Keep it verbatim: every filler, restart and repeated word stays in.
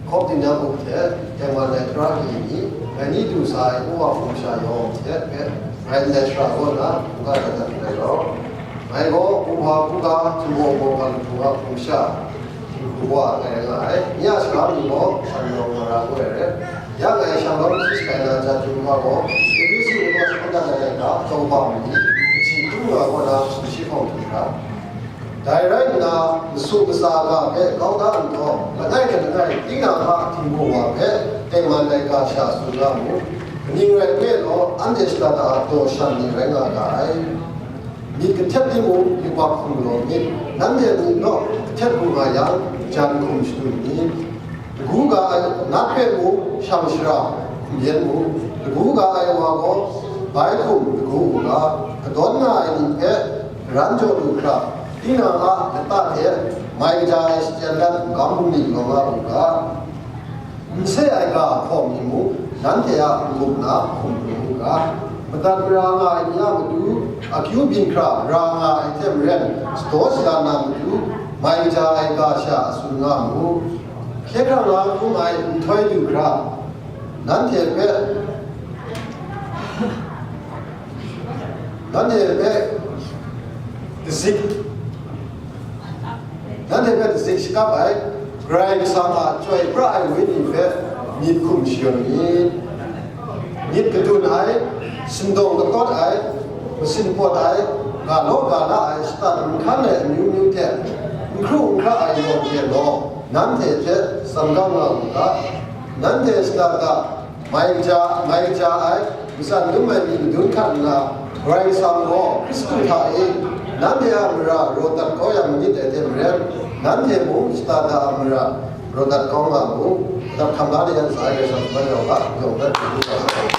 Hkawp dingnyang hte tengman ai tara ni ni, ngai ni du sa ai Uwa Hpung Sha yawng hte hpe ngai ndai shara kaw na hkungga dat dat rai law. Ngai gaw Uwa Hpung Ga Htingbaw Mawgan Hpung Ga Hpung Sha, Htingbu Wa ngai nga ai. Nye a sara mi gaw Shan Yawng Mara ngu ai rai. Ya ngai Shan Baptist Kaina Jat Jum Wa gaw, A B C ni gaw shagun dat ai ga, Tawba mi, kaji hkrum nga gaw na, sumshi hpawng hkrum hkra. Dai rai nna, masu matsa ga hpe kau da nhtawm, langai hte langai tinang a htingbu wa hpe tengman ai ga sha tsun nga mu. Kaning rai nme law, anhte shada da daw shan ni rai nga ga ai. Myit kahtet timung, yubak hkum galaw myit, nanhte myit naw kahtet lu nga yang, jan hkum shadun myit. Lagu ga ai nat hpe mung, shang shara hkum yen mung, lagu ga ai wa gaw bai hkum lagu u ga, kadawn nga ai ni hpe karan jaw lu hkra, tinang a lata hte mai kaja ai shachyen dat hkam bungli lawm nga u ga. N se ai ga hkawm ni mung, nanhte a n-gup na hkum lu u ga. Madat mara nga ai ni a matu, akyu byin hkra ra nga ai hte maren, sadaw sara na matu, mai kaja ai ga sha a tsun nga mu. Hkye hkrang la hkrum ai nhtoi du hkra, nanhte hpe, nanhte hpe kazik, nanhte hpe kazik shakap ai, Karai Kasang a Chyoi pra ai Wenyi hpe myit hkum shayawn myit. Myit kadun ai, sindawng katawt ai, masin pawt ai, ga law ga la ai, shatan nhkan ai amyu myu hte, n hkru n hkra ai yawng hte law, nanhte hte tsam kau nga u ga, nanhte shada da, mai kaja, mai kaja ai, matsan dum ai myit madun hkan nna, Karai Kasang gaw Hkristu hta e nanhte a mara raw dat kau ya manit ai hte maren, nanhte mung shada da a mara raw dat kau nga mu. Dap hkam la de yan sa ai Karai Kasang hkungga yawng hpa, yawng hpa,